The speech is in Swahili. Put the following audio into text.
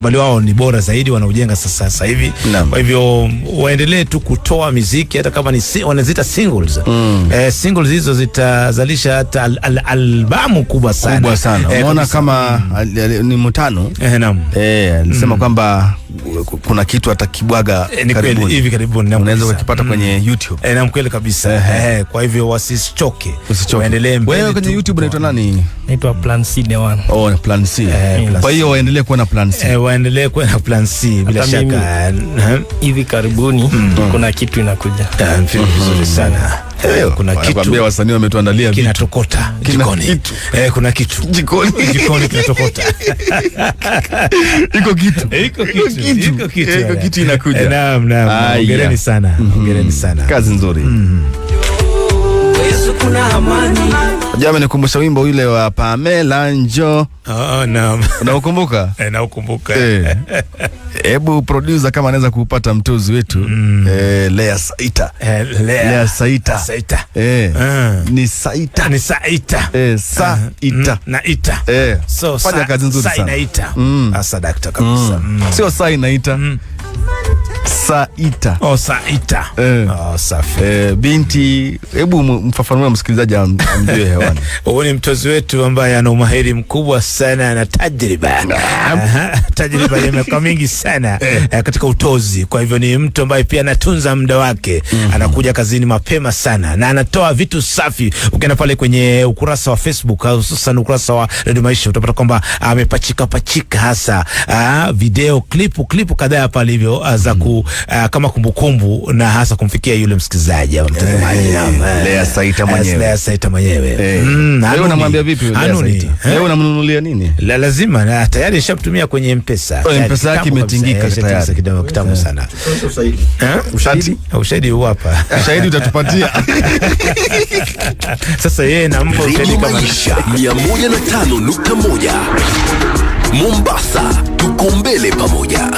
Bali wao ni bora zaidi wanaojenga sasa hivi. Kwa hivyo waendelee tu kutoa miziki hata kama ni wanaziita singles. Singles hizo zitazalisha hata albamu kubwa sana. Kubwa sana. Umeona kabisa. Kama ni Mutano Naam. Alisema kwamba kuna kitu atakibwaga Ni kweli karibuni. Hivi karibuni, naam, Unaweza kabisa. kukipata kwenye YouTube. Naam, kweli kabisa. Kwa hivyo wasichoke. Usichoke. Waendelee mbele Wewe kwenye tu YouTube unaitwa nani? Naitwa Plan C The One. Oh, Plan C. Plan Kwa hiyo waendelee kuwa na Plan C. Waendelee kuwa na Plan C bila Hata mimi. shaka. Hivi karibuni kuna kitu inakuja. Vizuri sana. Kuna Wanakuambia kitu wasanii wametuandalia vitu. Kinatokota Kina jikoni. kitu. Kuna kitu Jikoni. Jikoni kinatokota. Iko kitu. Iko kitu. Iko kitu. Iko kitu inakuja. Naam, naam. Aya. Hongereni sana. Hongereni sana. Kazi nzuri. Yesu kuna amani. Unajua amenikumbusha wimbo yule wa Pamela Njo. Oh, naam. Unaukumbuka? Naukumbuka. Hebu producer kama anaweza kuupata mtozi wetu Lea Saita. Lea, Lea Saita. Saita. Ni Saita. Ni Saita. Saita. Na ita. So, Fanya kazi nzuri sa sana. Inaita. Asa dakta kabisa. Sio sa inaita. Saita. Oh, Saita. Oh, safi. Binti, hebu mfafanue msikilizaji amjue hewani. Huyu ni mtozi wetu ambaye ana umahiri mkubwa sana na tajriba. Aha, tajriba ya miaka mingi sana katika utozi. Kwa hivyo ni mtu ambaye pia anatunza muda wake, anakuja kazini mapema sana na anatoa vitu safi. Ukienda pale kwenye ukurasa wa Facebook, hususan ukurasa wa Radio Maisha, utapata kwamba amepachika pachika hasa video clip kadhaa pale hivyo za kama kumbukumbu na hasa kumfikia yule msikilizaji ama mtazamaji. Naam, Lea Saita mwenyewe. Lea Saita mwenyewe. Wewe Hanuni. unamwambia vipi Lea Hanuni. Saita? Eh? Wewe unamnunulia nini? Lazima na tayari nishamtumia kwenye M-Pesa. Oh, Tayari, M-Pesa yake kitambo kabisa. imetingika Ishatingika tayari. kidogo kitambo sana. Eh? Ushahidi? Ushahidi huu hapa. Ushahidi utatupatia. Sasa yeye nampa ushahidi Radio kama Maisha 105.1 Mombasa, tuko mbele pamoja.